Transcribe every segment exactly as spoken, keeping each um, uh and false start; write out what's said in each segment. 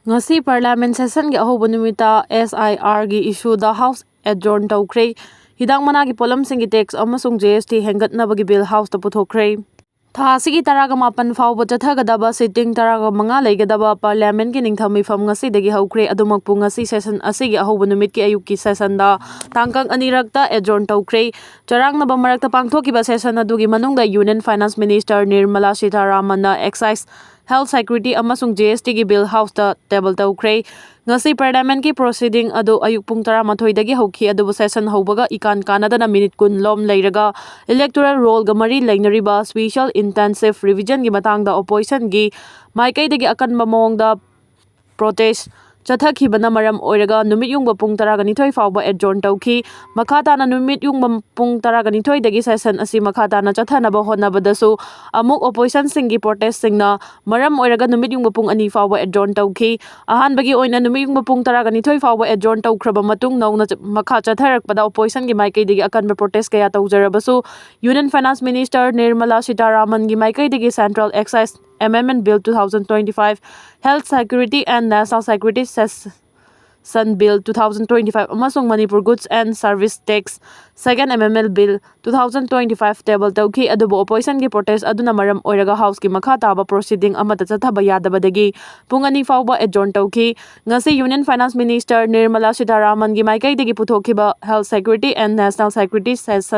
ꯉꯁꯤ Parliament session ꯒꯤ ꯑꯍꯧꯕ ꯅꯨꯃꯤꯠꯇ S I R ꯒꯤ issue ꯗ House adjourn ꯇꯧꯈ꯭ꯔꯦ꯫ ꯍꯤꯗꯥꯛ ꯃꯅꯥꯒꯤ ꯄꯣꯠꯂꯝꯁꯤꯡꯒꯤ tax ꯑꯃꯁꯨꯡ G S T ꯍꯦꯟꯒꯠꯅꯕꯒꯤ bill House ꯇ ꯄꯨꯊꯣꯛꯈ꯭ꯔꯦ꯫ ꯊꯥ ꯑꯁꯤꯒꯤ ꯇꯔꯥꯒ ꯃꯥꯄꯟ ꯐꯥꯎꯕ ꯆꯠꯊꯒꯗꯕ sitting ꯇꯔꯥꯒ ꯃꯉꯥ ꯂꯩꯒꯗꯕ Parliament ꯀꯤ ꯅꯤꯡꯊꯧ ꯃꯤꯐꯝ ꯉꯁꯤꯗꯒꯤ ꯍꯧꯈ꯭ꯔꯦ꯫ ꯑꯗꯨꯃꯛꯄꯨ ꯉꯁꯤ session ꯑꯁꯤꯒꯤ ꯑꯍꯧꯕ ꯅꯨꯃꯤꯠꯀꯤ ꯑꯌꯨꯛꯀꯤ session ꯗ ꯇꯥꯡꯀꯛ ꯑꯅꯤꯔꯛꯇ adjourn ꯇꯧꯈ꯭ꯔꯦ꯫ ꯆꯔꯥꯡꯅꯕ ꯃꯔꯛꯇ ꯄꯥꯡꯊꯣꯛꯈꯤꯕ session ꯑꯗꯨꯒꯤ ꯃꯅꯨꯡꯗ Union Finance Minister Nirmala Sitharaman ꯅ excise, health security ꯑꯃꯁꯨꯡ G S T ꯒꯤ bill House ꯇ table ꯇꯧꯈ꯭ꯔꯦ꯫ ꯉꯁꯤ Parliament ꯀꯤ proceeding ꯑꯗꯨ ꯑꯌꯨꯛ ꯄꯨꯡ ꯇꯔꯥꯃꯥꯊꯣꯏꯗꯒꯤ ꯍꯧꯈꯤ, ꯑꯗꯨꯕꯨ session ꯍꯧꯕꯒ ꯏꯀꯥꯟ ꯀꯥꯟꯅꯗꯅ minute ꯀꯨꯟ ꯂꯣꯝ ꯂꯩꯔꯒ electoral roll ꯒ ꯃꯔꯤ ꯂꯩꯅꯔꯤꯕ special intensive revision ꯒꯤ ꯃꯇꯥꯡꯗ opposition ꯒꯤ ꯃꯥꯏꯀꯩꯗꯒꯤ ꯑꯀꯟꯕ ꯃꯑꯣꯡꯗ protest ꯆꯠꯊꯈꯤꯕꯅ ꯃꯔꯝ ꯑꯣꯏꯔꯒ ꯅꯨꯃꯤꯠ ꯌꯨꯡꯕ ꯄꯨꯡ ꯇꯔꯥꯒ ꯅꯤꯊꯣꯏ ꯐꯥꯎꯕ adjourn ꯇꯧꯈꯤ꯫ ꯃꯈꯥ ꯇꯥꯅ ꯅꯨꯃꯤꯠ ꯌꯨꯡꯕ ꯄꯨꯡ ꯇꯔꯥꯒ ꯅꯤꯊꯣꯏꯗꯒꯤ session ꯑꯁꯤ ꯃꯈꯥ ꯇꯥꯅ ꯆꯠꯊꯅꯕ ꯍꯣꯠꯅꯕꯗꯁꯨ ꯑꯃꯨꯛ opposition ꯁꯤꯡꯒꯤ protest ꯁꯤꯡꯅ ꯃꯔꯝ ꯑꯣꯏꯔꯒ ꯅꯨꯃꯤꯠ ꯌꯨꯡꯕ ꯄꯨꯡ ꯑꯅꯤ ꯐꯥꯎꯕ adjourn ꯇꯧꯈꯤ꯫ ꯑꯍꯥꯟꯕꯒꯤ ꯑꯣꯏꯅ ꯅꯨꯃꯤꯠ ꯌꯨꯡꯕ ꯄꯨꯡ ꯇꯔꯥꯒ ꯅꯤꯊꯣꯏ ꯐꯥꯎꯕ adjourn ꯇꯧꯈ꯭ꯔꯕ ꯃꯇꯨꯡ ꯅꯧꯅ ꯆ-, ꯃꯈꯥ ꯆꯠꯊꯔꯛꯄꯗ opposition ꯒꯤ ꯃꯥꯏꯀꯩꯗꯒꯤ ꯑꯀꯟꯕ protest ꯀꯌꯥ ꯇꯧꯖꯔꯕꯁꯨ Union Finance Minister Nirmala Sitharaman ꯒꯤ ꯃꯥꯏꯀꯩꯗꯒꯤ Central Excise Amendment Bill two thousand twenty-five, Health Security and National Security Cess-, Bill two thousand twenty-five ꯑꯃꯁꯨꯡ Manipur Goods and Service Tax Second Amendment Bill two thousand twenty-five table ꯇꯧꯈꯤ, ꯑꯗꯨꯕꯨ opposition ꯒꯤ protest ꯑꯗꯨꯅ ꯃꯔꯝ ꯑꯣꯏꯔꯒ House ꯀꯤ ꯃꯈꯥ ꯇꯥꯕ proceeding ꯑꯃꯠꯇ ꯆꯠꯊꯕ ꯌꯥꯗꯕꯗꯒꯤ ꯄꯨꯡ ꯑꯅꯤ ꯐꯥꯎꯕ adjourn ꯇꯧꯈꯤ꯫ ꯉꯁꯤ Union Finance Minister Nirmala Sitharaman ꯒꯤ ꯃꯥꯏꯀꯩꯗꯒꯤ ꯄꯨꯊꯣꯛꯈꯤꯕ Health Security and National Security Cess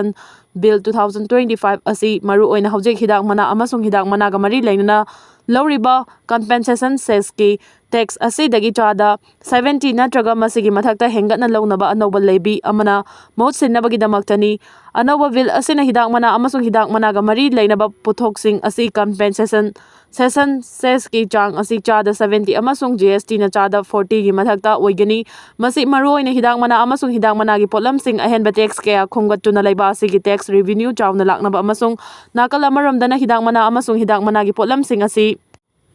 Bill two thousand twenty-five ꯑꯁꯤ ꯃꯔꯨꯑꯣꯏꯅ ꯍꯧꯖꯤꯛ ꯍꯤꯗꯥꯛ ꯃꯅꯥ ꯑꯃꯁꯨꯡ ꯍꯤꯗꯥꯛ ꯃꯅꯥꯒ ꯃꯔꯤ ꯂꯩꯅꯅ ꯂꯧꯔꯤꯕ compensation cess ꯀꯤ tax ꯑꯁꯤꯗꯒꯤ ꯆꯥꯗ seventy ꯅꯠꯇ꯭ꯔꯒ ꯃꯁꯤꯒꯤ ꯃꯊꯛꯇ ꯍꯦꯟꯒꯠꯅ ꯂꯧꯅꯕ ꯑꯅꯧꯕ levy ꯑꯃꯅ ꯃꯍꯨꯠ ꯁꯤꯟꯅꯕꯒꯤꯗꯃꯛꯇꯅꯤ꯫ ꯑꯅꯧꯕ bill ꯑꯁꯤꯅ ꯍꯤꯗꯥꯛ ꯃꯅꯥ ꯑꯃꯁꯨꯡ ꯍꯤꯗꯥꯛ ꯃꯅꯥꯒ ꯃꯔꯤ ꯂꯩꯅꯕ ꯄꯣꯠꯊꯣꯛꯁꯤꯡ ꯑꯁꯤ compensation cess ꯀꯤ ꯆꯥꯡ ꯑꯁꯤ ꯆꯥꯗ seventy ꯑꯃꯁꯨꯡ G S T ꯅ ꯆꯥꯗ forty ꯒꯤ ꯃꯊꯛꯇ ꯑꯣꯏꯒꯅꯤ꯫ ꯃꯁꯤ ꯃꯔꯨꯑꯣꯏꯅ ꯍꯤꯗꯥꯛ ꯃꯅꯥ ꯑꯃꯁꯨꯡ ꯍꯤꯗꯥꯛ ꯃꯅꯥꯒꯤ ꯄꯣꯠꯂꯝꯁꯤꯡ ꯑꯍꯦꯟꯕ tax ꯀꯌꯥ ꯈꯣꯝꯒꯠꯇꯨꯅ ꯂꯩꯕ ꯑꯁꯤꯒꯤ tax revenue ꯆꯥꯎꯅ ꯂꯥꯛꯅꯕ ꯑꯃꯁꯨꯡ ꯅꯥꯀꯜ ꯑꯃꯔꯣꯝꯗꯅ ꯍꯤꯗꯥꯛ ꯃꯅꯥ ꯑꯃꯁꯨꯡ ꯍꯤꯗꯥꯛ ꯃꯅꯥꯒꯤ ꯄꯣꯠꯂꯝꯁꯤꯡ ꯑꯁꯤ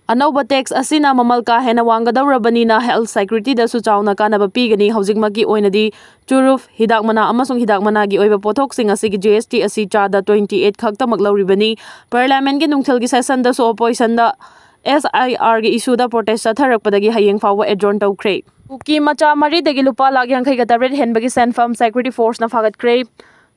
ꯑꯅꯧꯕ tax ꯑꯁꯤꯅ ꯃꯃꯜ ꯀꯥ ꯍꯦꯟꯅ ꯋꯥꯡꯒꯗꯧꯔꯕꯅꯤꯅ health security ꯗꯁꯨ ꯆꯥꯎꯅ ꯀꯥꯟꯅꯕ ꯄꯤꯒꯅꯤ꯫ ꯍꯧꯖꯤꯛꯃꯛꯀꯤ ꯑꯣꯏꯅꯗꯤ ꯆꯨꯔꯨꯞ, ꯍꯤꯗꯥꯛ ꯃꯅꯥ ꯑꯃꯁꯨꯡ ꯍꯤꯗꯥꯛ ꯃꯅꯥꯒꯤ ꯑꯣꯏꯕ ꯄꯣꯠꯊꯣꯛꯁꯤꯡ ꯑꯁꯤꯒꯤ G S T ꯑꯁꯤ ꯆꯥꯗ twenty eight ꯈꯛꯇꯃꯛ ꯂꯧꯔꯤꯕꯅꯤ꯫ Parliament ꯀꯤ ꯅꯨꯡꯊꯤꯜꯒꯤ session ꯗꯁꯨ opposition ꯗ ꯑꯦꯁ ꯑꯥꯏ ꯑꯥꯔꯒꯤ ꯏꯁꯨꯗ ꯄ꯭ꯔꯣꯇꯦꯁ ꯆꯠꯊꯔꯛꯄꯗꯒꯤ ꯍꯌꯦꯡ ꯐꯥꯎꯕ ꯑꯦꯗꯖꯣꯔꯟ ꯇꯧꯈ꯭ꯔꯦ꯫ ꯀꯨꯀꯤ ꯃꯆꯥ ꯃꯔꯤꯗꯒꯤ ꯂꯨꯄꯥ ꯂꯥꯈ ꯌꯥꯡꯈꯩꯒ ꯇꯔꯦꯠ ꯍꯦꯟꯕꯒꯤ ꯁꯦꯟꯐꯝ ꯁꯦꯀ꯭ꯌꯨꯔꯤꯇꯤ ꯐꯣꯔꯁꯅ ꯐꯥꯒꯠꯈ꯭ꯔꯦ꯫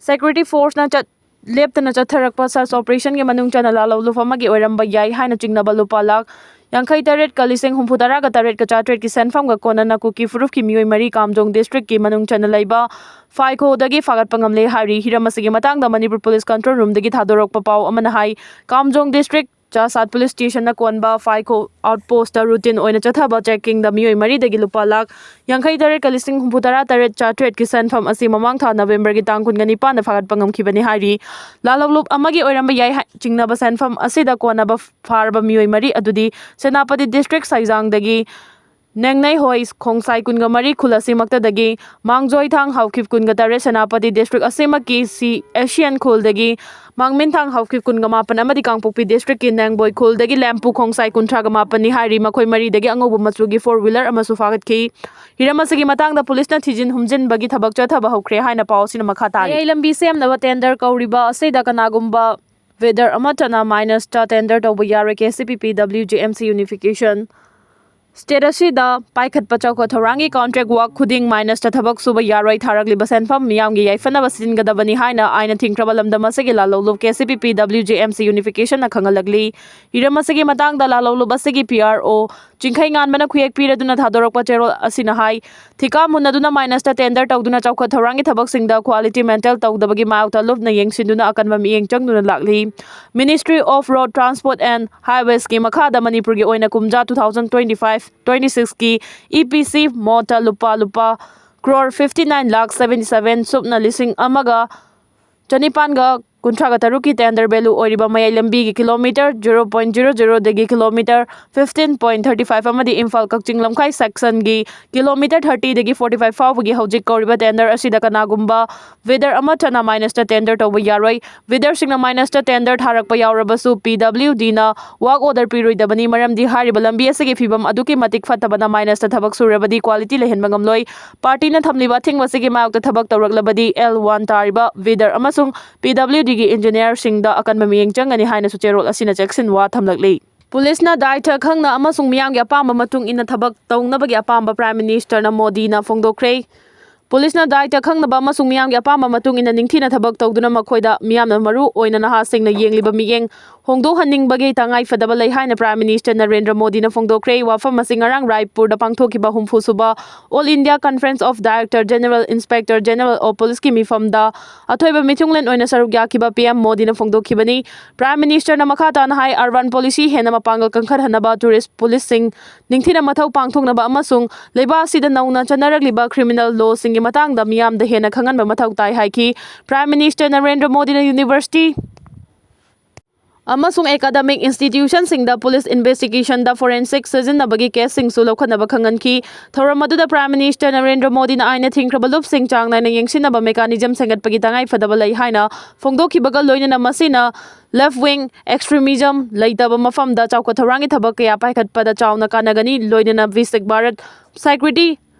ꯁꯦꯀ꯭ꯌꯨꯔꯤꯇꯤ ꯐꯣꯔꯁꯅ ꯆꯠ-, ꯂꯦꯞꯇꯅ ꯆꯠꯊꯔꯛꯄ ꯁꯔꯆ ꯑꯣꯄꯔꯦꯁꯟꯒꯤ ꯃꯅꯨꯡ ꯆꯟꯅ ꯂꯥꯜꯍꯧꯂꯨꯞ ꯑꯃꯒꯤ ꯑꯣꯏꯔꯝꯕ ꯌꯥꯏ ꯍꯥꯏꯅ ꯆꯤꯡꯅꯕ ꯂꯨꯄꯥ ꯂꯥꯈ ꯌꯥꯡꯈꯩ ꯇꯔꯦꯠꯀ ꯂꯤꯁꯤꯡ ꯍꯨꯝꯐꯨ ꯇꯔꯥꯒ ꯇꯔꯦꯠꯀ ꯆꯥꯇ꯭ꯔꯦꯠꯀꯤ ꯁꯦꯟꯐꯝꯒ ꯀꯣꯟꯅꯅ ꯀꯨꯀꯤ ꯐꯨꯔꯨꯞꯀꯤ ꯃꯤꯑꯣꯏ ꯃꯔꯤ ꯀꯥꯝꯖꯣꯡ ꯗꯤꯁꯇ꯭ꯔꯤꯛꯀꯤ ꯃꯅꯨꯡ ꯆꯟꯅ ꯂꯩꯕ ꯐꯥꯏꯈꯣꯗꯒꯤ ꯐꯥꯒꯠꯄ ꯉꯝꯂꯦ ꯍꯥꯏꯔꯤ꯫ ꯍꯤꯔꯝ ꯑꯁꯤꯒꯤ ꯃꯇꯥꯡꯗ ꯃꯅꯤꯄꯨꯔ ꯄꯨꯂꯤꯁ ꯀꯟꯇ꯭ꯔꯣꯜ ꯔꯨꯝꯗꯒꯤ ꯊꯥꯗꯣꯔꯛꯄ ꯄꯥꯎ ꯑꯃꯅ ꯍꯥꯏ, ꯀꯥꯝꯖꯣꯡ ꯗꯤꯁꯇ꯭ꯔꯤꯛ ꯆꯥꯁꯥꯠ ꯄꯨꯂꯤꯁ ꯁ꯭ꯇꯦꯁꯟꯅ ꯀꯣꯟꯕ ꯐꯥꯏꯈꯣ ꯑꯥꯎꯠꯄꯣꯁꯇ ꯔꯨꯇꯤꯟ ꯑꯣꯏꯅ ꯆꯠꯊꯕ ꯆꯦꯛꯀꯤꯡꯗ ꯃꯤꯑꯣꯏ ꯃꯔꯤꯗꯒꯤ ꯂꯨꯄꯥ ꯂꯥꯈ ꯌꯥꯡꯈꯩ ꯇꯔꯦꯠꯀ ꯂꯤꯁꯤꯡ ꯍꯨꯝꯐꯨ ꯇꯔꯥ ꯇꯔꯦꯠ ꯆꯥꯇ꯭ꯔꯦꯠꯀꯤ ꯁꯦꯟꯐꯝ ꯑꯁꯤ ꯃꯃꯥꯡ ꯊꯥ ꯅꯕꯦꯝꯕꯔꯒꯤ ꯇꯥꯡ ꯀꯨꯟꯒ ꯅꯤꯄꯥꯟꯗ ꯐꯥꯒꯠꯄ ꯉꯝꯈꯤꯕꯅꯤ ꯍꯥꯏꯔꯤ꯫ ꯂꯥꯜꯍꯧꯂꯨꯞ ꯑꯃꯒꯤ ꯑꯣꯏꯔꯝꯕ ꯌꯥꯏ ꯍꯥꯏ-, ꯆꯤꯡꯅꯕ ꯁꯦꯟꯐꯝ ꯑꯁꯤꯗ ꯀꯣꯟꯅꯕ ꯐꯥꯔꯕ ꯃꯤꯑꯣꯏ ꯃꯔꯤ ꯑꯗꯨꯗꯤ ꯁꯦꯅꯥꯄꯇꯤ ꯗꯤꯁꯇ꯭ꯔꯤꯛ ꯁꯥꯏꯖꯥꯡꯗꯒꯤ ꯅꯦꯡꯅꯩꯍꯣꯏ ꯈꯣꯡꯁꯥꯏ ꯀꯨꯟꯒ ꯃꯔꯤ ꯈꯨꯜ ꯑꯁꯤꯃꯛꯇꯗꯒꯤ, ꯃꯥꯡꯖꯣꯏꯊꯥꯡ ꯍꯥꯎꯈꯤꯕ ꯀꯨꯟꯒ ꯇꯔꯦꯠ ꯁꯦꯅꯥꯄꯇꯤ ꯗꯤꯁꯇ꯭ꯔꯤꯛ ꯑꯁꯤꯃꯛꯀꯤ ꯁꯤ ꯑꯦꯁꯤꯌꯥꯟ ꯈꯨꯜꯗꯒꯤ, ꯃꯥꯡꯃꯤꯟꯊꯥꯡ ꯍꯥꯎꯈꯤꯕ ꯀꯨꯟꯒ ꯃꯥꯄꯟ ꯑꯃꯗꯤ ꯀꯥꯡꯄꯣꯛꯄꯤ ꯗꯤꯁꯇ꯭ꯔꯤꯛꯀꯤ ꯅꯦꯡꯕꯣꯏ ꯈꯨꯜꯗꯒꯤ ꯂꯦꯝꯄꯨ ꯈꯣꯡꯁꯥꯏ ꯀꯨꯟꯊ꯭ꯔꯥꯒ ꯃꯥꯄꯟꯅꯤ ꯍꯥꯏꯔꯤ꯫ ꯃꯈꯣꯏ ꯃꯔꯤꯗꯒꯤ ꯑꯉꯧꯕ ꯃꯆꯨꯒꯤ ꯐꯣꯔ ꯋꯤꯂꯔ ꯑꯃꯁꯨ ꯐꯥꯒꯠꯈꯤ꯫ ꯍꯤꯔꯝ ꯑꯁꯤꯒꯤ ꯃꯇꯥꯡꯗ ꯄꯨꯂꯤꯁꯅ ꯊꯤꯖꯤꯟ ꯍꯨꯝꯖꯤꯟꯕꯒꯤ ꯊꯕꯛ ꯆꯠꯊꯕ ꯍꯧꯈ꯭ꯔꯦ ꯍꯥꯏꯅ ꯄꯥꯎ ꯑꯁꯤꯅ ꯃꯈꯥ ꯇꯥꯔꯤ꯫ ꯃꯌꯥꯏ ꯂꯝꯕꯤ ꯁꯦꯝꯅꯕ ꯇꯦꯟꯗꯔ ꯀꯧꯔꯤꯕ ꯑꯁꯤꯗ ꯀꯅꯥꯒꯨꯝꯕ ꯕꯤꯗꯔ ꯑꯃꯠꯇꯅ ꯃꯥꯏꯅꯁꯇ ꯇꯦꯟꯗꯔ ꯇꯧꯕ ꯌꯥꯔꯣꯏ, K C P P W G M C unification. State ꯑꯁꯤꯗ ꯄꯥꯏꯈꯠꯄ ꯆꯥꯎꯈꯠ ꯊꯧꯔꯥꯡꯒꯤ ꯀꯣꯟꯇ꯭ꯔꯦꯛ ꯋꯥꯛ ꯈꯨꯗꯤꯡ ꯃꯥꯏꯅꯁꯇ ꯊꯕꯛ ꯁꯨꯕ ꯌꯥꯔꯣꯏ꯫ ꯊꯥꯔꯛꯂꯤꯕ ꯁꯦꯟꯐꯝ ꯃꯤꯌꯥꯝꯒꯤ ꯌꯥꯏꯐꯅꯕ ꯁꯤꯖꯤꯟꯒꯗꯕꯅꯤ ꯍꯥꯏꯅ ꯑꯥꯏꯟꯅ ꯊꯤꯡꯈ꯭ꯔꯕ ꯂꯝꯗꯝ ꯑꯁꯤꯒꯤ ꯂꯥꯜꯍꯧꯂꯨꯞ ꯀꯦ C P P W G M ꯁꯤ ꯌꯨꯅꯤꯐꯤꯀꯦꯁꯟꯅ ꯈꯪꯍꯜꯂꯛꯂꯤ꯫ ꯍꯤꯔꯝ ꯑꯁꯤꯒꯤ ꯃꯇꯥꯡꯗ ꯂꯥꯜꯍꯧꯂꯨꯞ ꯑꯁꯤꯒꯤ ꯄꯤ ꯑꯥꯔ ꯑꯣ ꯆꯤꯡꯈꯩ ꯉꯥꯟꯕꯅ ꯈꯨꯌꯦꯛ ꯄꯤꯔꯗꯨꯅ ꯊꯥꯗꯣꯔꯛꯄ ꯆꯦꯔꯣꯜ ꯑꯁꯤꯅ ꯍꯥꯏ, ꯊꯤꯀꯥ ꯃꯨꯟꯅꯗꯨꯅ ꯃꯥꯏꯅꯁꯇ ꯇꯦꯟꯗꯔ ꯇꯧꯗꯨꯅ ꯆꯥꯎꯈꯠ ꯊꯧꯔꯥꯡꯒꯤ ꯊꯕꯛꯁꯤꯡꯗ ꯀ꯭ꯋꯥꯂꯤꯇꯤ ꯃꯦꯟꯇꯦꯟ ꯇꯧꯗꯕꯒꯤ ꯃꯥꯌꯣꯛꯇ ꯂꯨꯞꯅ ꯌꯦꯡꯁꯤꯟꯗꯨꯅ ꯑꯀꯟꯕ ꯃꯤꯠꯌꯦꯡ ꯆꯪꯗꯨꯅ ꯂꯥꯛꯂꯤ꯫ Ministry of Road Transport and Highwaysꯀꯤ ꯃꯈꯥꯗ ꯃꯅꯤꯄꯨꯔꯒꯤ ꯑꯣꯏꯅ ꯀꯨꯝꯖꯥ two thousand twenty five twenty sixꯀꯤ E ꯄꯤ ꯁꯤ ꯃꯣꯠꯇ ꯂꯨꯄꯥ, ꯂꯨꯄꯥ crore fifty nine lakh seventy seven ꯁꯨꯞꯅ ꯂꯤꯁꯤꯡ ꯑꯃꯒ ꯆꯅꯤꯄꯥꯟꯒ ꯀꯨꯟꯊ꯭ꯔꯥꯒ ꯇꯔꯨꯛꯀꯤ ꯇꯦꯟꯗꯔ ꯚꯦꯂꯨ ꯑꯣꯏꯔꯤꯕ ꯃꯌꯥꯏ ꯂꯝꯕꯤꯒꯤ ꯀꯤꯂꯣꯃꯤꯇꯔ zero point zero zeroꯗꯒꯤ kilometre fifteen point thirty five ꯑꯃꯗꯤ ꯏꯝꯐꯥꯜ ꯀꯛꯆꯤꯡ ꯂꯝꯈꯥꯏ ꯁꯦꯛꯁꯟꯒꯤ ꯀꯤꯂꯣꯃꯤꯇꯔ thirtyꯗꯒꯤ forty five ꯐꯥꯎꯕꯒꯤ ꯍꯧꯖꯤꯛ ꯀꯧꯔꯤꯕ ꯇꯦꯟꯗꯔ ꯑꯁꯤꯗ ꯀꯅꯥꯒꯨꯝꯕ ꯕꯤꯗꯔ ꯑꯃꯠꯇꯅ ꯃꯥꯏꯅꯁꯇ ꯇꯦꯟꯗꯔ ꯇꯧꯕ ꯌꯥꯔꯣꯏ꯫ ꯕꯤꯗꯔꯁꯤꯡꯅ ꯃꯥꯏꯅꯁꯇ ꯇꯦꯟꯗꯔ ꯊꯥꯔꯛꯄ ꯌꯥꯎꯔꯕꯁꯨ ꯄꯤ ꯗꯕ꯭ꯂꯤꯎ ꯗꯤꯅ ꯋꯥꯛ ꯑꯣꯔꯗꯔ ꯄꯤꯔꯣꯏꯗꯕꯅꯤ, ꯃꯔꯝꯗꯤ ꯍꯥꯏꯔꯤꯕ ꯂꯝꯕꯤ ꯑꯁꯤꯒꯤ ꯐꯤꯕꯝ ꯑꯗꯨꯛꯀꯤ ꯃꯇꯤꯛ ꯐꯠꯇꯕꯅ ꯃꯥꯏꯅꯁꯇ ꯊꯕꯛ ꯁꯨꯔꯕꯗꯤ ꯀ꯭ꯋꯥꯂꯤꯇꯤ ꯂꯩꯍꯟꯕ ꯉꯝꯂꯣꯏ꯫ ꯄꯥꯔꯇꯤꯅ ꯊꯝꯂꯤꯕ ꯑꯊꯤꯡꯕ ꯑꯁꯤꯒꯤ ꯃꯥꯌꯣꯛꯇ ꯊꯕꯛ ꯇꯧꯔꯛꯂꯕꯗꯤ ꯑꯦꯜ ꯋꯥꯟ ꯇꯥꯔꯤꯕ ꯕꯤꯗꯔ ꯑꯃꯁꯨꯡ ꯄꯤ ꯗꯕ꯭ꯂꯤꯎ ꯗꯤꯒꯤ ꯏꯟꯖꯤꯅꯤꯌꯔꯁꯤꯡꯗ ꯑꯀꯟꯕ ꯃꯤꯠꯌꯦꯡ ꯆꯪꯒꯅꯤ ꯍꯥꯏꯅꯁꯨ ꯆꯦꯔꯣꯜ ꯑꯁꯤꯅ ꯆꯦꯛꯁꯤꯟꯋꯥ ꯊꯝꯂꯛꯂꯤ꯫ ꯄꯨꯂꯤꯁꯅ ꯗꯥꯏꯇ ꯈꯪꯅ ꯑꯃꯁꯨꯡ ꯃꯤꯌꯥꯝꯒꯤ ꯑꯄꯥꯝꯕ ꯃꯇꯨꯡ ꯏꯟꯅ ꯊꯕꯛ ꯇꯧꯅꯕꯒꯤ ꯑꯄꯥꯝꯕ ꯄ꯭ꯔꯥꯏꯝ ꯃꯤꯅꯤꯁꯇꯔꯅ ꯃꯣꯗꯤꯅ ꯐꯣꯡꯗꯣꯛꯈ꯭ꯔꯦ꯫ ꯄꯨꯂꯤꯁꯅ ꯗꯥꯏꯇ ꯈꯪꯅꯕ ꯑꯃꯁꯨꯡ ꯃꯤꯌꯥꯝꯒꯤ ꯑꯄꯥꯝꯕ ꯃꯇꯨꯡ ꯏꯟꯅ ꯅꯤꯡꯊꯤꯅ ꯊꯕꯛ ꯇꯧꯗꯨꯅ ꯃꯈꯣꯏꯗ ꯃꯤꯌꯥꯝꯅ ꯃꯔꯨ ꯑꯣꯏꯅ ꯅꯍꯥꯁꯤꯡꯅ ꯌꯦꯡꯂꯤꯕ ꯃꯤꯠꯌꯦꯡ ꯍꯣꯡꯗꯣꯛꯍꯟꯅꯤꯡꯕꯒꯤ ꯇꯉꯥꯏꯐꯗꯕ ꯂꯩ ꯍꯥꯏꯅ ꯄ꯭ꯔꯥꯏꯝ ꯃꯤꯅꯤꯁꯇꯔ ꯅꯔꯦꯟꯗ꯭ꯔ ꯃꯣꯗꯤꯅ ꯐꯣꯡꯗꯣꯛꯈ꯭ꯔꯦ꯫ ꯋꯥꯐꯝ ꯑꯁꯤ ꯉꯔꯥꯡ ꯔꯥꯏꯄꯨꯔꯗ ꯄꯥꯡꯊꯣꯛꯈꯤꯕ ꯍꯨꯝꯐꯨ ꯁꯨꯕ All India Conference of Director General, Inspector General of Policeꯀꯤ ꯃꯤꯐꯝꯗ ꯑꯊꯣꯏꯕ ꯃꯤꯊꯨꯡꯂꯦꯟ ꯑꯣꯏꯅ ꯁꯔꯨꯛ ꯌꯥꯈꯤꯕ ꯄꯤ ꯑꯦꯝ ꯃꯣꯗꯤꯅ ꯐꯣꯡꯗꯣꯛꯈꯤꯕꯅꯤ꯫ ꯄ꯭ꯔꯥꯏꯝ ꯃꯤꯅꯤꯁꯇꯔꯅ ꯃꯈꯥ ꯇꯥꯅ ꯍꯥꯏ, ꯑꯔꯕꯥꯟ ꯄꯣꯂꯤꯁꯤ ꯍꯦꯟꯅ ꯃꯄꯥꯡꯒꯜ ꯀꯟꯈꯠꯍꯟꯅꯕ, ꯇꯨꯔꯤꯁ ꯄꯨꯂꯤꯁꯁꯤꯡ ꯅꯤꯡꯊꯤꯅ ꯃꯊꯧ ꯄꯥꯡꯊꯣꯛꯅꯕ ꯑꯃꯁꯨꯡ ꯂꯩꯕꯥꯛ ꯑꯁꯤꯗ ꯅꯧꯅ ꯆꯠꯅꯔꯛꯂꯤꯕ ꯀ꯭ꯔꯤꯃꯤꯅꯦꯜ ꯂꯣꯁꯤꯡꯒꯤ ꯃꯇꯥꯡꯗ ꯃꯤꯌꯥꯝꯗ ꯍꯦꯟꯅ ꯈꯪꯍꯟꯕ ꯃꯊꯧ ꯇꯥꯏ ꯍꯥꯏꯈꯤ꯫ ꯄ꯭ꯔꯥꯏꯝ ꯃꯤꯅꯤꯁꯇꯔ ꯅꯔꯦꯟꯗ꯭ꯔ ꯃꯣꯗꯤꯅ ꯌꯨꯅꯤꯚꯔꯁꯤꯇꯤ ꯑꯃꯁꯨꯡ ꯑꯦꯀꯥꯗꯃꯤꯛ ꯏꯟꯁꯇꯤꯇ꯭ꯌꯨꯁꯟꯁꯤꯡꯗ ꯄꯨꯂꯤꯁ ꯏꯟꯚꯦꯁꯇꯤꯒꯦꯁꯟꯗ ꯐꯣꯔꯦꯟꯁꯤꯛ ꯁꯤꯖꯤꯟꯅꯕꯒꯤ ꯀꯦꯁꯁꯤꯡꯁꯨ ꯂꯧꯈꯠꯅꯕ ꯈꯪꯍꯟꯈꯤ꯫ ꯊꯧꯔꯝ ꯑꯗꯨꯗ ꯄ꯭ꯔꯥꯏꯝ ꯃꯤꯅꯤꯁꯇꯔ ꯅꯔꯦꯟꯗ꯭ꯔ ꯃꯣꯗꯤꯅ ꯑꯥꯏꯟꯅ ꯊꯤꯡꯈ꯭ꯔꯕ ꯂꯨꯞꯁꯤꯡ ꯆꯥꯡ ꯅꯥꯏꯅ ꯌꯦꯡꯁꯤꯟꯅꯕ ꯃꯦꯀꯥꯅꯤꯖꯝ ꯁꯦꯝꯒꯠꯄꯒꯤ ꯇꯉꯥꯏꯐꯗꯕ ꯂꯩ ꯍꯥꯏꯅ ꯐꯣꯡꯗꯣꯛꯈꯤꯕꯒ ꯂꯣꯏꯅꯅ ꯃꯁꯤꯅ ꯂꯦꯐ ꯋꯤꯡ ꯑꯦꯛꯁꯇ꯭ꯔꯤꯃꯤꯖꯝ ꯂꯩꯇꯕ ꯃꯐꯝꯗ ꯆꯥꯎꯈꯠ ꯊꯧꯔꯥꯡꯒꯤ ꯊꯕꯛ ꯀꯌꯥ ꯄꯥꯏꯈꯠꯄꯗ ꯆꯥꯎꯅ ꯀꯥꯟꯅꯒꯅꯤ꯫ ꯂꯣꯏꯅꯅ ꯕꯤꯁꯤꯛ ꯚꯥꯔꯠ ꯁꯦꯀ꯭ꯌꯨꯔꯤꯇꯤ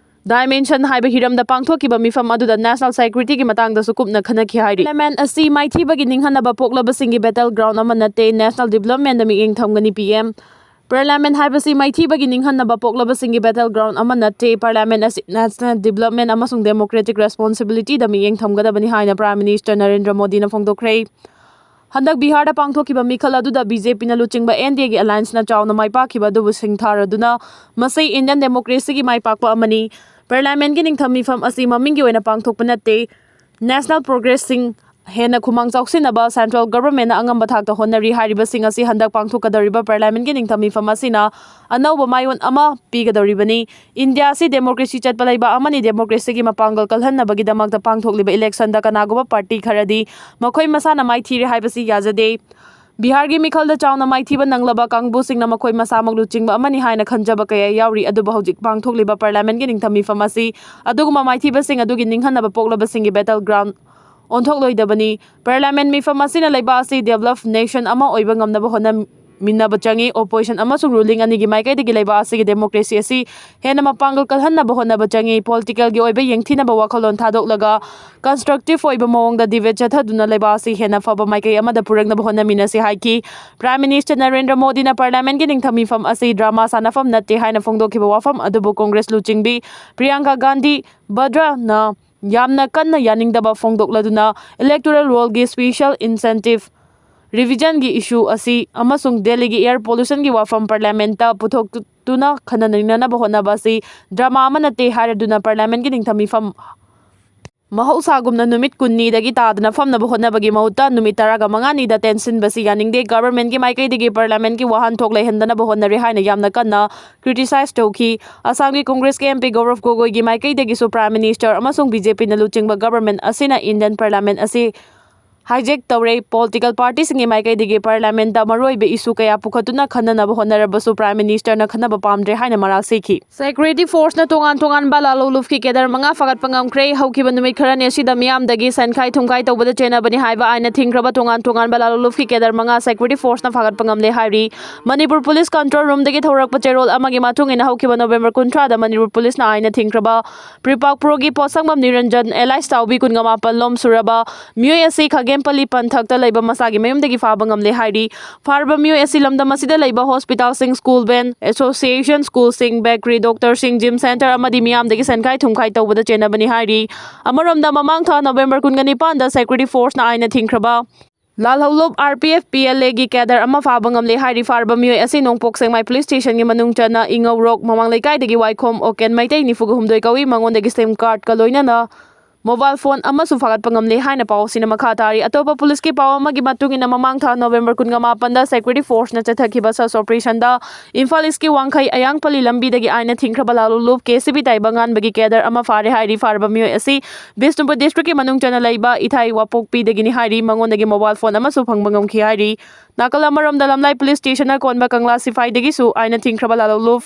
ꯗꯥꯏꯃꯦꯟꯁꯟ ꯍꯥꯏꯕ ꯍꯤꯔꯝꯗ ꯄꯥꯡꯊꯣꯛꯈꯤꯕ ꯃꯤꯐꯝ ꯑꯗꯨꯗ ꯅꯦꯁꯅꯦꯜ ꯁꯦꯀ꯭ꯌꯨꯔꯤꯇꯤꯒꯤ ꯃꯇꯥꯡꯗꯁꯨ ꯀꯨꯞꯅ ꯈꯟꯅꯈꯤ ꯍꯥꯏꯔꯤ꯫ ꯄꯥꯔꯂꯤꯌꯥꯃꯦꯟ ꯑꯁꯤ ꯃꯥꯏꯊꯤꯕꯒꯤ ꯅꯤꯡꯍꯟꯅꯕ ꯄꯣꯛꯂꯕꯁꯤꯡꯒꯤ ꯕꯦꯇꯜ ꯒ꯭ꯔꯥꯎꯟ ꯑꯃ ꯅꯠꯇꯦ, ꯅꯦꯁꯅꯦꯜ ꯗꯤꯕ꯭ꯂꯞꯃꯦꯟꯗ ꯃꯤꯠꯌꯦꯡ ꯊꯝꯒꯅꯤ ꯄꯤ ꯑꯦꯝ꯫ ꯄꯥꯔꯂꯤꯌꯥꯃꯦꯟ ꯍꯥꯏꯕꯁꯤ ꯃꯥꯏꯊꯤꯕꯒꯤ ꯅꯤꯡꯍꯟꯅꯕ ꯄꯣꯛꯂꯕꯁꯤꯡꯒꯤ ꯕꯦꯇꯜ ꯒ꯭ꯔꯥꯎꯟ ꯑꯃ ꯅꯠꯇꯦ꯫ ꯄꯥꯔꯂꯤꯌꯥꯃꯦꯟ ꯑꯁꯤ ꯅꯦꯁꯅꯦꯜ ꯗꯤꯕ꯭ꯂꯞꯃꯦꯟ ꯑꯃꯁꯨꯡ ꯗꯦꯃꯣꯀ꯭ꯔꯦꯇꯤꯛ ꯔꯦꯁꯄꯣꯟꯁꯤꯕꯤꯂꯤꯇꯤꯗ ꯃꯤꯠꯌꯦꯡ ꯊꯝꯒꯗꯕꯅꯤ ꯍꯥꯏꯅ ꯄ꯭ꯔꯥꯏꯝ ꯃꯤꯅꯤꯁꯇꯔ ꯅꯔꯦꯟꯗ꯭ꯔ ꯃꯣꯗꯤꯅ ꯐꯣꯡꯗꯣꯛꯈ꯭ꯔꯦ꯫ ꯍꯟꯗꯛ ꯕꯤꯍꯥꯔꯗ ꯄꯥꯡꯊꯣꯛꯈꯤꯕ ꯃꯤꯈꯜ ꯑꯗꯨꯗ ꯕꯤ ꯖꯦ ꯄꯤꯅ ꯂꯨꯆꯤꯡꯕ ꯑꯦꯟ ꯗꯤ ꯑꯦꯒꯤ ꯑꯦꯂꯥꯌꯟꯁꯅ ꯆꯥꯎꯅ ꯃꯥꯏ ꯄꯥꯛꯈꯤꯕ ꯑꯗꯨꯕꯨ ꯁꯤꯡꯊꯥꯔꯗꯨꯅ ꯃꯁꯤ ꯏꯟꯗꯤꯌꯟ ꯗꯦꯃꯣꯀ꯭ꯔꯦꯁꯤꯒꯤ ꯃꯥꯏ ꯄꯥꯛꯄ ꯑꯃꯅꯤ꯫ ꯄꯥꯔꯂꯤꯌꯥꯃꯦꯟꯒꯤ ꯅꯤꯡꯊꯝ ꯃꯤꯐꯝ ꯑꯁꯤ ꯃꯃꯤꯡꯒꯤ ꯑꯣꯏꯅ ꯄꯥꯡꯊꯣꯛꯄ ꯅꯠꯇꯦ꯫ ꯅꯦꯁꯅꯦꯜ ꯄ꯭ꯔꯣꯒ꯭ꯔꯦꯁꯁꯤꯡ ꯍꯦꯟꯅ ꯈꯨꯃꯥꯡ ꯆꯥꯎꯁꯤꯟꯅꯕ ꯁꯦꯟꯇ꯭ꯔꯦꯜ ꯒꯚꯔꯟꯃꯦꯟꯠꯅ ꯑꯉꯝꯕ ꯊꯥꯛꯇ ꯍꯣꯠꯅꯔꯤ꯫ ꯍꯥꯏꯔꯤꯕꯁꯤꯡ ꯑꯁꯤ ꯍꯟꯗꯛ ꯄꯥꯡꯊꯣꯛꯀꯗꯧꯔꯤꯕ ꯄꯥꯔꯂꯤꯌꯥꯃꯦꯟꯠꯀꯤ ꯅꯤꯡꯊꯝ ꯃꯤꯐꯝ ꯑꯁꯤꯅ ꯑꯅꯧꯕ ꯃꯥꯏꯑꯣꯟ ꯑꯃ ꯄꯤꯒꯗꯧꯔꯤꯕꯅꯤ꯫ ꯏꯟꯗꯤꯌꯥ ꯑꯁꯤ ꯗꯦꯃꯣꯀ꯭ꯔꯦꯁꯤ ꯆꯠꯄ ꯂꯩꯕꯥꯛ ꯑꯃꯅꯤ꯫ ꯗꯦꯃꯣꯀ꯭ꯔꯦꯁꯤꯒꯤ ꯃꯄꯥꯡꯒꯜ ꯀꯜꯍꯟꯅꯕꯒꯤꯗꯃꯛꯇ ꯄꯥꯡꯊꯣꯛꯂꯤꯕ ꯏꯂꯦꯛꯁꯟꯗ ꯀꯅꯥꯒꯨꯝꯕ ꯄꯥꯔꯇꯤ ꯈꯔꯗꯤ ꯃꯈꯣꯏ ꯃꯁꯥꯅ ꯃꯥꯏꯊꯤꯔꯦ ꯍꯥꯏꯕꯁꯤ ꯌꯥꯖꯗꯦ꯫ ꯕꯤꯍꯥꯔꯒꯤ ꯃꯤꯈꯜꯗ ꯆꯥꯎꯅ ꯃꯥꯏꯊꯤꯕ ꯅꯪꯂꯕ ꯀꯥꯡꯕꯨꯁꯤꯡꯅ ꯃꯈꯣꯏ ꯃꯁꯥꯃꯛ ꯂꯨꯆꯤꯡꯕ ꯑꯃꯅꯤ ꯍꯥꯏꯅ ꯈꯟꯖꯕ ꯀꯌꯥ ꯌꯥꯎꯔꯤ꯫ ꯑꯗꯨꯕꯨ ꯍꯧꯖꯤꯛ ꯄꯥꯡꯊꯣꯛꯂꯤꯕ ꯄꯥꯔꯂꯤꯌꯥꯃꯦꯟꯠꯀꯤ ꯅꯤꯡꯊꯝ ꯃꯤꯐꯝ ꯑꯁꯤ ꯑꯗꯨꯒꯨꯝꯕ ꯃꯥꯏꯊꯤꯕꯁꯤꯡ ꯑꯗꯨꯒꯤ ꯅꯤꯡꯍꯟꯅꯕ ꯄꯣꯛꯂꯕꯁꯤꯡꯒꯤ ꯕꯦꯇꯜ ꯒ꯭ꯔꯥꯎꯟ ꯑꯣꯟꯊꯣꯛꯂꯣꯏꯗꯕꯅꯤ꯫ ꯄꯥꯔꯂꯤꯌꯥꯃꯦꯟꯠ ꯃꯤꯐꯝ ꯑꯁꯤꯅ ꯂꯩꯕꯥꯛ ꯑꯁꯤ ꯗꯦꯕꯂꯞ ꯅꯦꯁꯟ ꯑꯃ ꯑꯣꯏꯕ ꯉꯝꯅꯕ ꯍꯣꯠꯅ-, ꯃꯤꯟꯅꯕ ꯆꯪꯏ꯫ Opposition ꯑꯃꯁꯨꯡ ruling ꯑꯅꯤꯒꯤ ꯃꯥꯏꯀꯩꯗꯒꯤ ꯂꯩꯕꯥꯛ ꯑꯁꯤꯒꯤ democracy ꯑꯁꯤ ꯍꯦꯟꯅ ꯃꯄꯥꯡꯒꯜ ꯀꯜꯍꯟꯅꯕ ꯍꯣꯠꯅꯕ ꯆꯪꯏ꯫ Political ꯒꯤ ꯑꯣꯏꯕ ꯌꯦꯡꯊꯤꯅꯕ ꯋꯥꯈꯜꯂꯣꯟ ꯊꯥꯗꯣꯛꯂꯒ constructive ꯑꯣꯏꯕ ꯃꯑꯣꯡꯗ debate ꯆꯠꯊꯗꯨꯅ ꯂꯩꯕꯥꯛ ꯑꯁꯤ ꯍꯦꯟꯅ ꯐꯕ ꯃꯥꯏꯀꯩ ꯑꯃꯗ ꯄꯨꯔꯛꯅꯕ ꯍꯣꯠꯅꯃꯤꯟꯅꯁꯤ ꯍꯥꯏꯈꯤ꯫ Prime Minister ꯅꯔꯦꯟꯗ꯭ꯔ ꯃꯣꯗꯤꯅ Parliament ꯀꯤ ꯅꯤꯡꯊꯧ ꯃꯤꯐꯝ ꯑꯁꯤ drama ꯁꯥꯟꯅꯐꯝ ꯅꯠꯇꯦ ꯍꯥꯏꯅ ꯐꯣꯡꯗꯣꯛꯈꯤꯕ ꯋꯥꯐꯝ ꯑꯗꯨꯕꯨ Congress ꯂꯨꯆꯤꯡꯕꯤ ꯄ꯭ꯔꯤꯌꯥꯡꯀꯥ ꯒꯥꯟꯙꯤ ꯚꯗ꯭ꯔꯥꯅ ꯌꯥꯝꯅ ꯀꯟꯅ ꯌꯥꯅꯤꯡꯗꯕ ꯐꯣꯡꯗꯣꯛꯂꯗꯨꯅ electoral roll ꯒꯤ special incentive revision ꯒꯤ issue ꯑꯁꯤ ꯑꯃꯁꯨꯡ ꯗꯦꯜꯂꯤꯒꯤ air pollution ꯒꯤ ꯋꯥꯐꯝ Parliament ꯇ ꯄꯨꯊꯣꯛꯇꯨꯅ ꯈꯟꯅ ꯅꯩꯅꯅꯕ ꯍꯣꯠꯅꯕ ꯑꯁꯤ drama ꯑꯃ ꯅꯠꯇꯦ ꯍꯥꯏꯔꯗꯨꯅ Parliament ꯀꯤ ꯅꯤꯡꯊꯧ ꯃꯤꯐꯝ ꯃꯍꯧꯁꯥꯒꯨꯝꯅ ꯅꯨꯃꯤꯠ ꯀꯨꯟꯅꯤꯗꯒꯤ ꯇꯥꯗꯅ ꯐꯝꯅꯕ ꯍꯣꯠꯅꯕꯒꯤ ꯃꯍꯨꯠꯇ ꯅꯨꯃꯤꯠ ꯇꯔꯥꯒ ꯃꯉꯥꯅꯤꯗ ꯇꯦꯟꯁꯤꯟꯕꯁꯤ ꯌꯥꯅꯤꯡꯗꯦ꯫ Government ꯀꯤ ꯃꯥꯏꯀꯩꯗꯒꯤ Parliament ꯀꯤ ꯋꯥꯍꯟꯊꯣꯛ ꯂꯩꯍꯟꯗꯅꯕ ꯍꯣꯠꯅꯔꯦ ꯍꯥꯏꯅ ꯌꯥꯝꯅ ꯀꯟꯅ criticize ꯇꯧꯈꯤ꯫ ꯑꯁꯥꯝꯒꯤ Congress ꯀꯤ MP ꯒꯧꯔꯕ ꯒꯣꯒꯣꯏꯒꯤ ꯃꯥꯏꯀꯩꯗꯒꯤꯁꯨ Prime Minister ꯑꯃꯁꯨꯡ BJP ꯅ ꯂꯨꯆꯤꯡꯕ government ꯑꯁꯤꯅ Indian Parliament ꯑꯁꯤ hijack ꯇꯧꯔꯦ꯫ Political party ꯁꯤꯡꯒꯤ ꯃꯥꯏꯀꯩꯗꯒꯤ Parliament ꯇ ꯃꯔꯨꯑꯣꯏꯕ issue ꯀꯌꯥ ꯄꯨꯈꯠꯇꯨꯅ ꯈꯟꯅꯅꯕ ꯍꯣꯠꯅꯔꯕꯁꯨ Prime Minister ꯅ ꯈꯟꯅꯕ ꯄꯥꯝꯗ꯭ꯔꯦ ꯍꯥꯏꯅ ꯃꯔꯥꯜ ꯁꯤꯈꯤ꯫ Security force ꯅ ꯇꯣꯉꯥꯟ ꯇꯣꯉꯥꯟꯕ ꯂꯥꯂꯣꯂꯨꯞꯀꯤ cadre ꯃꯉꯥ ꯐꯥꯒꯠꯄ ꯉꯝꯈ꯭ꯔꯦ꯫ ꯍꯧꯈꯤꯕ ꯅꯨꯃꯤꯠ ꯈꯔꯅꯤ ꯑꯁꯤꯗ ꯃꯤꯌꯥꯝꯗꯒꯤ ꯁꯦꯟꯈꯥꯏ ꯊꯨꯝꯈꯥꯏ ꯇꯧꯕꯗ ꯆꯦꯟꯅꯕꯅꯤ ꯍꯥꯏꯕ ꯑꯥꯏꯟꯅ ꯊꯤꯡꯈ꯭ꯔꯕ ꯇꯣꯉꯥꯟ ꯇꯣꯉꯥꯟꯕ ꯂꯥꯂꯣꯂꯨꯞꯀꯤ cadre ꯃꯉꯥ security force ꯅ ꯐꯥꯒꯠꯄ ꯉꯝꯂꯦ ꯍꯥꯏꯔꯤ꯫ ꯃꯅꯤꯄꯨꯔ Police control room ꯗꯒꯤ ꯊꯣꯔꯛꯄ ꯆꯦꯔꯣꯜ ꯑꯃꯒꯤ ꯃꯇꯨꯡ ꯏꯟꯅ ꯍꯧꯈꯤꯕ November ꯀꯨꯟꯊ꯭ꯔꯥꯗ ꯃꯅꯤꯄꯨꯔ Police ꯅ ꯑꯥꯏꯟꯅ ꯊꯤꯡꯈ꯭ꯔꯕ ꯄ꯭ꯔꯤꯄꯥꯛ ꯄ꯭ꯔꯣꯒꯤ ꯄꯣꯠꯁꯪꯕꯝ ꯅꯤꯔꯟꯖꯟ alias ꯇꯥꯎꯕꯤ ꯀꯨꯟꯒ ꯃꯥꯄꯜ ꯂꯣꯝ ꯁꯨꯔꯕ ꯃꯤꯑꯣꯏ ꯑꯁꯤ ꯈꯥꯒꯦꯝꯄꯜꯂꯤ ꯄꯟꯊꯛꯇ ꯂꯩꯕ ꯃꯁꯥꯒꯤ ꯃꯌꯨꯝꯗꯒꯤ ꯐꯥꯕ ꯉꯝꯂꯦ ꯍꯥꯏꯔꯤ꯫ ꯐꯥꯔꯕ ꯃꯤꯑꯣꯏ ꯑꯁꯤ ꯂꯝꯗꯝ ꯑꯁꯤꯗ ꯂꯩꯕ hospital ꯁꯤꯡ, school van, association school ꯁꯤꯡ, bakery, doctor ꯁꯤꯡ, gym centre ꯑꯃꯗꯤ ꯃꯤꯌꯥꯝꯗꯒꯤ ꯁꯦꯟꯈꯥꯏ ꯊꯨꯝꯈꯥꯏ ꯇꯧꯕꯗ ꯆꯦꯟꯅꯕꯅꯤ ꯍꯥꯏꯔꯤ꯫ ꯑꯃꯔꯣꯝꯗ, ꯃꯃꯥꯡ ꯊꯥ November ꯀꯨꯟꯒ ꯅꯤꯄꯥꯟꯗ security force ꯅ ꯑꯥꯏꯟꯅ ꯊꯤꯡꯈ꯭ꯔꯕ ꯂꯥꯜꯍꯧꯂꯨꯞ RPF PLA ꯒꯤ cadre ꯑꯃ ꯐꯥꯕ ꯉꯝꯂꯦ ꯍꯥꯏꯔꯤ꯫ ꯐꯥꯔꯕ ꯃꯤꯑꯣꯏ ꯑꯁꯤ ꯅꯣꯡꯄꯣꯛ ꯁꯦꯛꯃꯥꯏ police station ꯒꯤ ꯃꯅꯨꯡ ꯆꯟꯅ ꯏꯉꯧꯔꯣꯛ ꯃꯃꯥꯡ ꯂꯩꯀꯥꯏꯗꯒꯤ ꯋꯥꯏꯈꯣꯝ ꯑꯣꯀꯦꯟ ꯃꯩꯇꯩ ꯅꯤꯐꯨꯒ ꯍꯨꯝꯗꯣꯏ ꯀꯧꯏ꯫ ꯃꯉꯣꯟꯗꯒꯤ SIM card ꯀ ꯂꯣꯏꯅꯅ mobile phone ꯑꯃꯁꯨ ꯐꯥꯒꯠꯄ ꯉꯝꯂꯦ ꯍꯥꯏꯅ ꯄꯥꯎ ꯑꯁꯤꯅ ꯃꯈꯥ ꯇꯥꯔꯤ꯫ ꯑꯇꯣꯞꯄ police ꯀꯤ ꯄꯥꯎ ꯑꯃꯒꯤ ꯃꯇꯨꯡ ꯏꯟꯅ, ꯃꯃꯥꯡ ꯊꯥ November ꯀꯨꯟꯒ ꯃꯥꯄꯟꯗ security force ꯅ ꯆꯠꯊꯈꯤꯕ search operation ꯗ ꯏꯝꯐꯥꯜ East ꯀꯤ ꯋꯥꯡꯈꯩ ꯑꯌꯥꯡꯄꯜꯂꯤ ꯂꯝꯕꯤꯗꯒꯤ ꯑꯥꯏꯟꯅ ꯊꯤꯡꯈ꯭ꯔꯕ ꯂꯥꯂꯣꯂꯨꯞ KCB ꯇꯥꯏꯕꯪꯉꯥꯟꯕꯒꯤ cadre ꯑꯃ ꯐꯥꯔꯦ ꯍꯥꯏꯔꯤ꯫ ꯐꯥꯔꯕ ꯃꯤꯑꯣꯏ ꯑꯁꯤ ꯕꯤꯁꯅꯨꯄꯨꯔ district ꯀꯤ ꯃꯅꯨꯡ ꯆꯟꯅ ꯂꯩꯕ ꯏꯊꯥꯏ ꯋꯥꯄꯣꯛꯄꯤꯗꯒꯤꯅꯤ ꯍꯥꯏꯔꯤ꯫ ꯃꯉꯣꯟꯗꯒꯤ mobile phone ꯑꯃꯁꯨ ꯐꯪꯕ ꯉꯝꯈꯤ ꯍꯥꯏꯔꯤ꯫ ꯅꯥꯀꯜ ꯑꯃꯔꯣꯝꯗ, ꯂꯝꯂꯥꯏ police station ꯅ ꯀꯣꯟꯕ ꯀꯪꯂꯥ ꯁꯤꯐꯥꯏꯗꯒꯤꯁꯨ ꯑꯥꯏꯟꯅ ꯊꯤꯡꯈ꯭ꯔꯕ ꯂꯥꯂꯣꯂꯨꯞ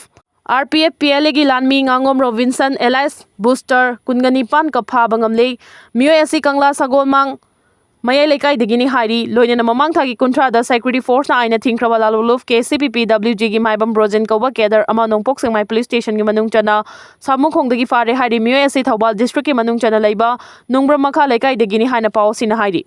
RPF PLA ꯒꯤ ꯂꯥꯟꯃꯤ ꯉꯥꯉꯣꯝ ꯔꯣꯕꯤꯟꯁꯟ alias ꯕꯨꯁꯇꯔ ꯀꯨꯟꯒ ꯅꯤꯄꯥꯟ ꯀ ꯐꯥꯕ ꯉꯝꯂꯦ꯫ ꯃꯤꯑꯣꯏ ꯑꯁꯤ ꯀꯪꯂꯥ ꯁꯒꯣꯜꯃꯥꯡ ꯃꯌꯥꯏ ꯂꯩꯀꯥꯏꯗꯒꯤꯅꯤ ꯍꯥꯏꯔꯤ꯫ ꯂꯣꯏꯅꯅ ꯃꯃꯥꯡ ꯊꯥꯒꯤ ꯀꯨꯟꯊ꯭ꯔꯥꯗ security forceꯅ ꯑꯥꯏꯟꯅ ꯊꯤꯡꯈ꯭ꯔꯕ ꯂꯥꯂꯨ ꯂꯨꯐ ꯀꯦ ꯁꯤ ꯄꯤ ꯄꯤ ꯗꯕ꯭ꯂꯤꯎ ꯖꯤꯒꯤ ꯃꯥꯏꯕꯝ ꯕ꯭ꯔꯣꯖꯦꯟ ꯀꯧꯕ cadre ꯑꯃ ꯅꯣꯡꯄꯣꯛ ꯁꯦꯛꯃꯥꯏ police stationꯒꯤ ꯃꯅꯨꯡ ꯆꯟꯅ ꯁꯥꯃꯨꯈꯣꯡꯗꯒꯤ ꯐꯥꯔꯦ ꯍꯥꯏꯔꯤ꯫ ꯃꯤꯑꯣꯏ ꯑꯁꯤ ꯊꯧꯕꯥꯜ districtꯀꯤ ꯃꯅꯨꯡ ꯆꯟꯅ ꯂꯩꯕ ꯅꯣꯡꯕ꯭ꯔꯝ ꯃꯈꯥ ꯂꯩꯀꯥꯏꯗꯒꯤꯅꯤ ꯍꯥꯏꯅ ꯄꯥꯎ ꯑꯁꯤꯅ ꯍꯥꯏꯔꯤ꯫